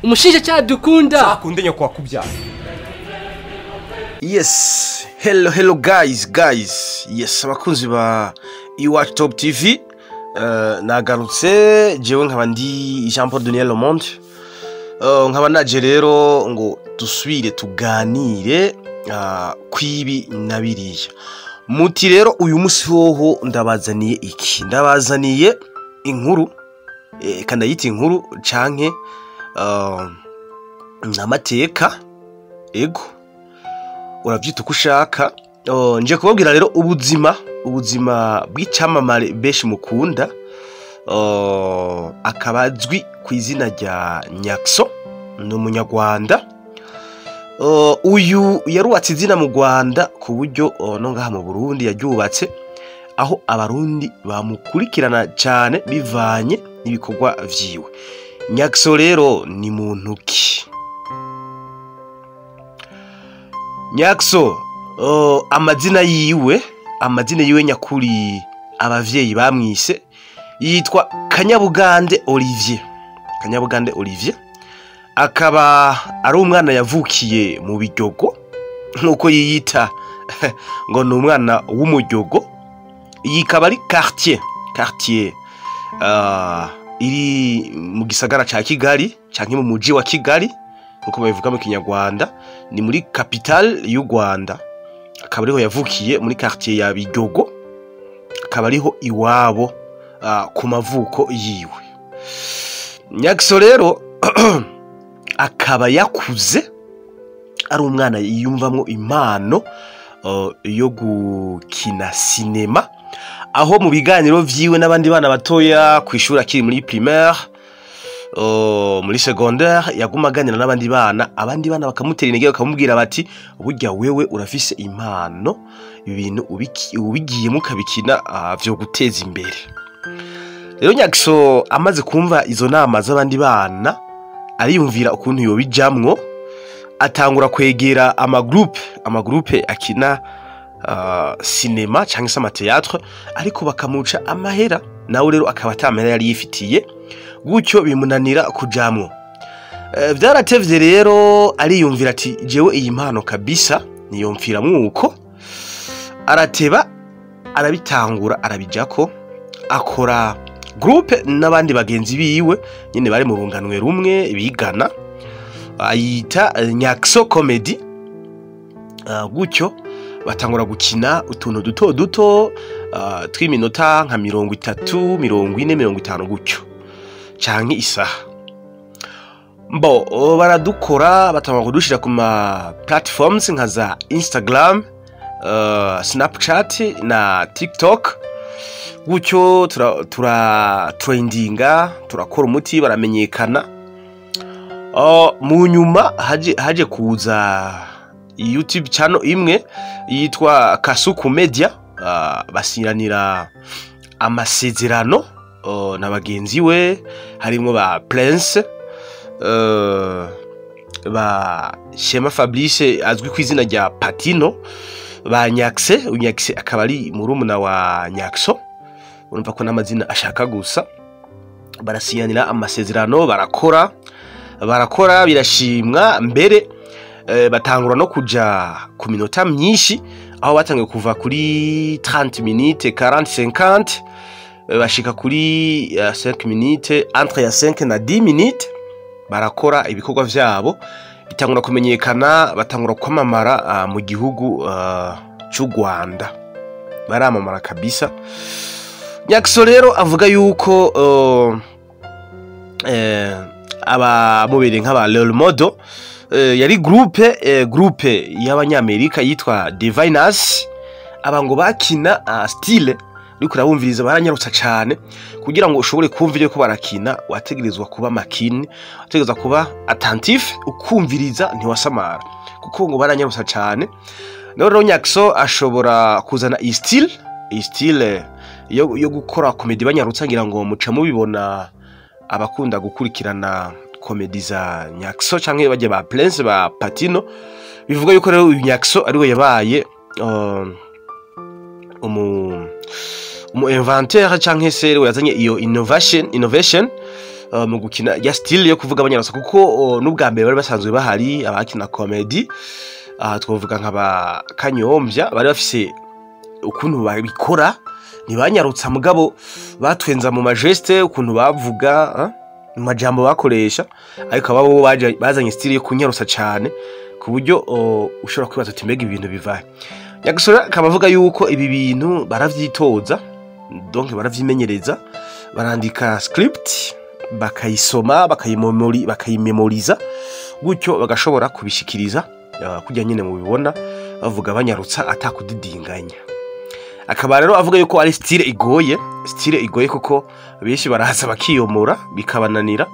Umushinjacyaha dukunda. Akunde nyoko wakubyara. Yes, hello hello guys guys. Yes, abakunzi ba Iwacu Top TV, nagarutse jewe nkaba ndi Jean Paul Daniel Lemonde. Nkaba naje rero ngo dusubire tuganire kwibi na biriya. Muti rero uyu musi hoho ndabazaniye iki? Ndabazaniye inkuru, kandayita inkuru canke n'amateka, ego uravyita uko ushaka. Nje kubabwira rero ubuzima bw'icamamare benshi mukunda, akaba azwi ku izina rya Nyaxo, ni umunyarwanda. Uyu yarubatse izina mu Rwanda ku buryo no ngaha mu Burundi yaryubatse, aho abarundi bamukurikirana cyane bivanye n'ibikorwa vyiwe. Nyaxo rero ni muntu ki? Nyaxo, amazina yiwe nyakuri abavyeyi bamwise yitwa Kanyabugande Olivier. Kanyabugande Olivier akaba ari umwana yavukiye mu Biryogo, nkuko yiyita ngo ni umwana w'umuryogo. Iyi ikaba ari quartier iri mu gisagara ca Kigali canke mu muji wa Kigali nkuko babivuga mu Kinyarwanda, ni muri capitale y'u Rwanda. Akaba ariho yavukiye muri quartier ya Biryogo, akaba ariho iwabo ku mavuko yiwe. Nyaxo rero akaba yakuze ari umwana yiyumvamwo impano yo gukina sinema, aho mu biganiro vyiwe n'abandi bana batoya kw'ishuri akiri muri primaire, muri secondaire, yaguma aganira n'abandi bana, abandi bana bakamutera intege, bakamubwira bati: "Burya wewe urafise impano, ibintu ubigiyemo ukabikina vyo guteza imbere." Rero Nyaxo amaze kumva izo nama z'abandi bana, ariyumvira ukuntu yobijamwo, atangura kwegera amagroupe akina sinema cyangwa se amathéâtre, ariko bakamuca amahera, nawe rero akaba atamahera yari yifitiye, gutyo bimunanira kujamwo. Vyaratevye rero ariyumvira ati: "Jewe iyi mpano kabisa niyomfira mwuko." Arateba arabitangura, arabijako, akora groupe n'abandi bagenzi biwe nyene bari mu runganwe rumwe bigana, ayita Nyaxo Comedy. Gutyo batangura gukina utuntu duto duto tw'iminota nka 30, 40, 50 gutyo canke isaha. Mbo baradukora, batangura kudushira ku ma platforms nka za Instagram, Snapchat na TikTok. Gutyo tura trendinga, turakora umuti, baramenyekana. Mu nyuma haje kuza YouTube channel imwe yitwa Kasuku Media, basiranira amasezerano na bagenzi we harimwo ba Prince, ba Shema Fabrice azwi ku izina rya Patino, ba Nyakse. Nyakse akaba ari murumuna wa Nyaxo, urumva ko n'amazina ashaka gusa. Barasinyanira amasezerano, barakora birashimwa, mbere batangura no kuja ku minota myinshi, aho batangiye kuva kuri 30 minutes, 40, 50, bashika kuri 5 minutes, entre ya 5 na 10 minutes. Barakora ibikorwa vyabo bitangura kumenyekana, batangura kwamamara mu gihugu c'u Rwanda, baramamara kabisa. Nyaxo rero avuga yuko abamubereye nk'aba role model yari groupe y'abanyamerika yitwa Diviners. Aba ngo bakina style uriko urabumviriza baranyarutsa cane, kugira ngo ushobore kumva ibyo ko barakina wategerezwa kuba makini, wategerezwa kuba attentif, ukumviriza ntiwasamara, kuko ngo baranyarutsa cane. Rero Nyaxo ashobora kuzana iyi style yo gukora comédie banyarutsa. Ngira ngo muca mubibona abakunda gukurikirana comédie za Nyaxo canke bajya ba Prince, ba Patino. Bivuga yuko rero uyu Nyaxo ariwe yabaye umu inventeur canke se we yazanye iyo innovation. Mu gukina ya style yo kuvuga abanyarwanda, kuko n'ubwa mbere bari basanzwe bahari abakina comedy, aha twavuga nka ba Kanyombya, bari bafise ukuntu babikora, ntibanyarutsa mugabo batwenza mu magestes, ukuntu bavuga, mu majambo bakoresha. Ariko aba bo bazanye style yo kunyarutsa cane, ku buryo ushobora kwibaza uti: "Mbega ibintu bivahe?" Nyagasore akaba avuga yuko ibi bintu baravyitoza, donc baravyimenyereza, barandika script bakayisoma, bakayimemoriza gutyo, bagashobora kubishikiriza kurya nyene mubibona bavuga banyarutsa atakudidinganya. Akaba rero avuga yuko ari style igoye, style igoye, kuko benshi baraza bakiyomora bikabananira.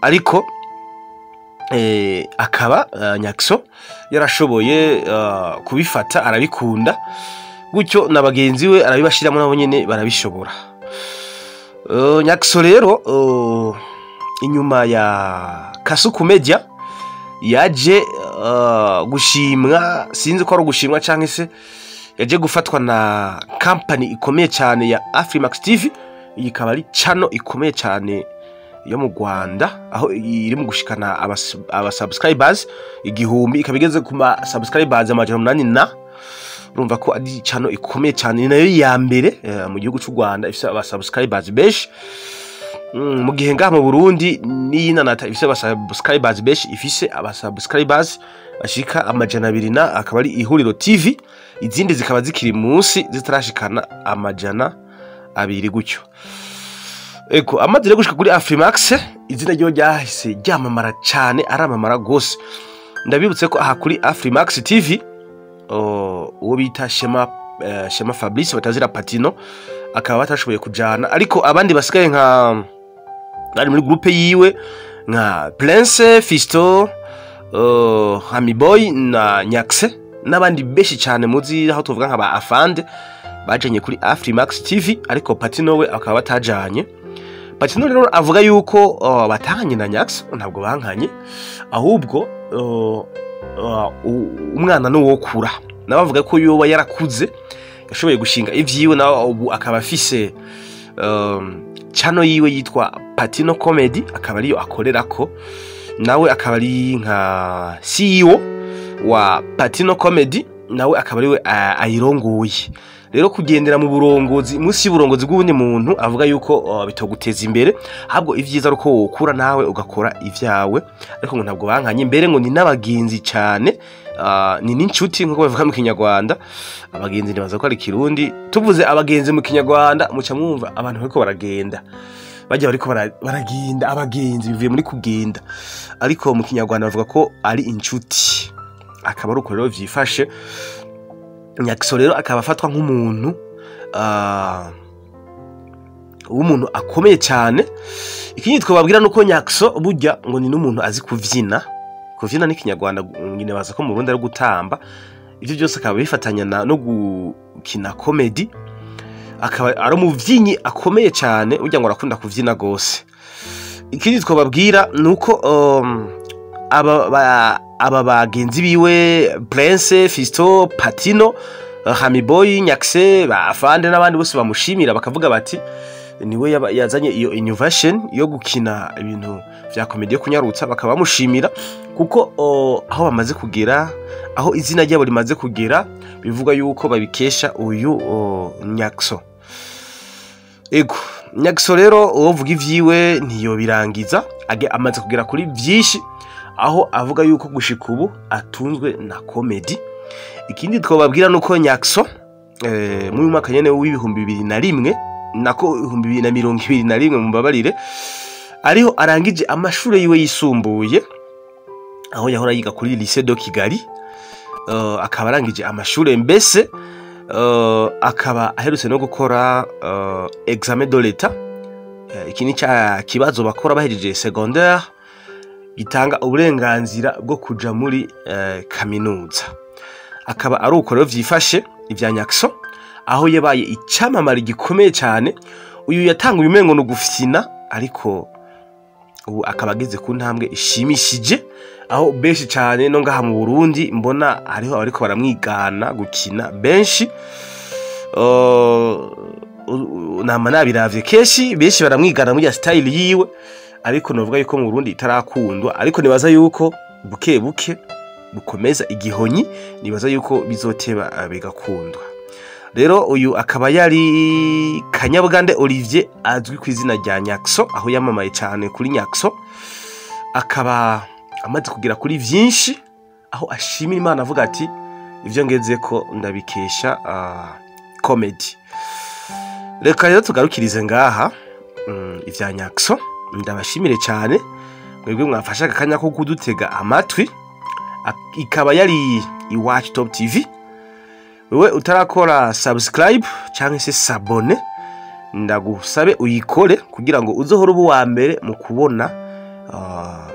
Ariko akaba Nyakso yarashoboye kubifata, arabikunda gutyo, na bagenzi we arabibashiramo, nabo nyene barabishobora. Nyakso rero inyuma ya Kasuku Media yaje gushimwa, sinzi ko ari ugushimwa canke se yaje gufatwa na company ikomeye cyane ya Afrimax TV. Iyi ikaba ari channel ikomeye cyane yo mu Rwanda, aho iri mu gushikana aba subscribers 1000, ikaba igeze ku ma subscribers 800 na urumva ko ari channel ikomeye cyane, ni nayo ya mbere mu gihugu cy'u Rwanda ifise aba subscribers benshi. Mu gihe ngaha mu Burundi n'iyinanata ifise aba subscribers benshi, ifise aba subscribers bashika 200 na, akaba ari Ihuriro TV, izindi zikaba zikiri munsi zitarashikana 200 gutyo. Eko amaze rero gushika kuri Afrimax, izina ryo ryahise ryamamara cyane, aramamara gose. Ndabibutse ko aha kuri Afrimax TV uwo bita Shema, Shema Fabrice batazira Patino, akaba batashoboye kujana, ariko abandi basigaye nka bari muri groupe yiwe nka Prince Fisto, Hami Boy na Nyakse n'abandi benshi cyane muzi, aho tuvuga nka ba Afande, bajanye kuri Afrimax TV, ariko Patino we akaba batajanye. Patino rero avuga yuko batahanye na Nyakse, ntabwo bankanye, ahubwo umwana nuwokura, nawe avuga ko yoba yarakuze, yashoboye gushinga ivyiwe, nawe ubu akaba afise channel yiwe yitwa Patino Comedy, akaba ariyo akorerako, nawe akaba ari nka CEO wa Patino Comedy, nawe akaba ariwe ayirongoye. Rero kugendera mu burongozi, munsi y'uburongozi bw'uwundi muntu, avuga yuko bitoguteza imbere, ahubwo ivyiza ari uko wokura nawe ugakora ivyawe. Ariko ngo ntabwo bankanye, mbere ngo ni n'abagenzi cyane, ni n'inshuti nk'uko bavuga mu Kinyarwanda. Abagenzi ntibaza ko ari Kirundi, tuvuze abagenzi mu Kinyarwanda muca mwumva abantu bariko baragenda, bajya bariko baragenda, abagenzi bivuye muri kugenda, ariko mu Kinyarwanda bavuga ko ari inshuti. Akaba ari uko rero vyifashe. Nyakiso rero akaba afatwa nk'umuntu w'umuntu akomeye cyane. Ikindi twababwira nuko Nyakiso burya ngo ni n'umuntu azi kuvyina. Kuvyina ni Kinyarwanda, nyine baza ko mu Burundi ari gutamba. Ivyo byose akaba bifatanya no gukina comedy, akaba ari umuvyinyi akomeye cyane, burya ngo arakunda kuvyina gose. Ikindi twababwira nuko aba bagenzi biwe Prince Fisto, Patino, Hami Boy, Nyakse, ba Afande n'abandi bose bamushimira, bakavuga bati niwe yazanye iyo innovation yo gukina ibintu vya comedy yo kunyarutsa, bakaba bamushimira kuko aho bamaze kugera, aho izina ryabo rimaze kugera, bivuga yuko babikesha uyu Nyakso. Ego, Nyakso rero uwovuga ivyiwe ntiyobirangiza, amaze kugera kuri vyinshi, aho avuga yuko gushika ubu atunzwe na comedy. Ikindi twababwira nuko Nyakso mu mwaka nyene w'2001, nako 2021, mumbabarire, ariho arangije amashure yiwe yisumbuye, aho yahora yiga kuri Lycée de Kigali. Akaba arangije amashure, mbese akaba aherutse no gukora examen de l'état. Iki ni ca kibazo bakora bahejeje secondaire, gitanga uburenganzira bwo kuja muri kaminuza. Akaba ari uko rero vyifashe ivya Nyakso, aho yabaye icamamare gikomeye cyane. Uyu yatanguye umengo no gufyina, ariko ubu akaba ageze ku ntambwe ishimishije, aho benshi cyane no ngaha mu Burundi mbona hariho abariko baramwigana gukina benshi. Nama nabiravye kenshi, benshi baramwigana muri ya style yiwe, ariko novuga yuko mu Burundi itarakundwa, ariko nibaza yuko buke buke bukomeza igihonyi, nibaza yuko bizoteba bigakundwa. Rero uyu akaba yari Kanyabugande Olivier, azwi ku izina rya Nyakso, aho yamamaye cyane kuri Nyakso, akaba amaze kugera kuri vyinshi, aho ashimira Imana avuga ati: "Ivyo ngeze ko ndabikesha comedy." Reka rero tugarukirize ngaha ivya Nyakso. Ndabashimire cyane mwebwe mwafashe aka kanya ko kudutega amatwi. Ikaba yari Iwacu Top TV. Wewe utarakora subscribe cyangwa se s'abonner, ndagusabe uyikore kugira ngo uzohore uba uwa mbere mu kubona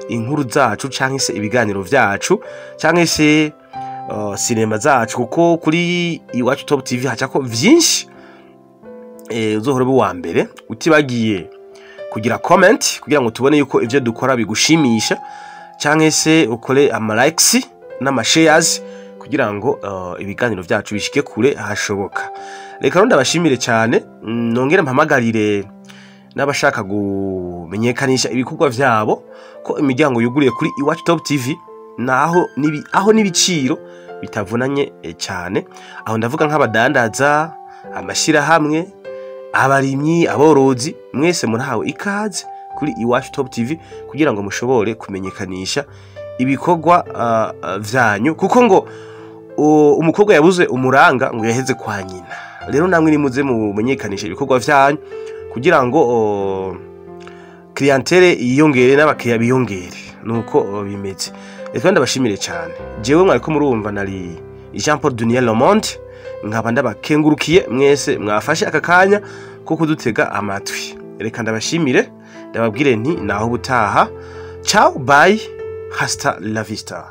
inkuru zacu cyangwa se ibiganiro vyacu cyangwa se sinema zacu, kuko kuri Iwacu Top TV hacako vyinshi. Uzohora uba uwa mbere, utibagiye kugira comment kugira ngo tubone yuko ivyo dukora bigushimisha, cyangwa se ukore ama likes n'ama shares kugira ngo ibiganiro vyacu bishike kure hashoboka. Reka rero ndabashimire cyane, nongere mpamagarire n'abashaka kumenyekanisha ibikorwa vyabo ko imiryango yuguriye kuri Iwacu Top TV, naho nibi aho n'ibiciro bitavunanye cyane. Aho ndavuga nk'abadandaza, amashyirahamwe, abarimyi, aborozi, mwese murahawe ikaze kuri Iwacu Top TV kugira ngo mushobore kumenyekanisha ibikorwa vyanyu, kuko ngo umukobwa yabuze umuranga ngo yaheze kwa nyina. Rero namwe nimuze mumenyekanisha ibikorwa vyanyu kugira ngo clientèle yiyongere n'abakiriya biyongere. Nuko bimeze. Reka ndabashimire cyane. Jewe mwariko murumva nari Jean Paul Duniel Lemonde, nkaba ndabakengurukiye mwese mwafashe aka kanya ko kudutega amatwi. Reka ndabashimire, ndababwire nti naho ubutaha. Ciao, bye, hasta la vista.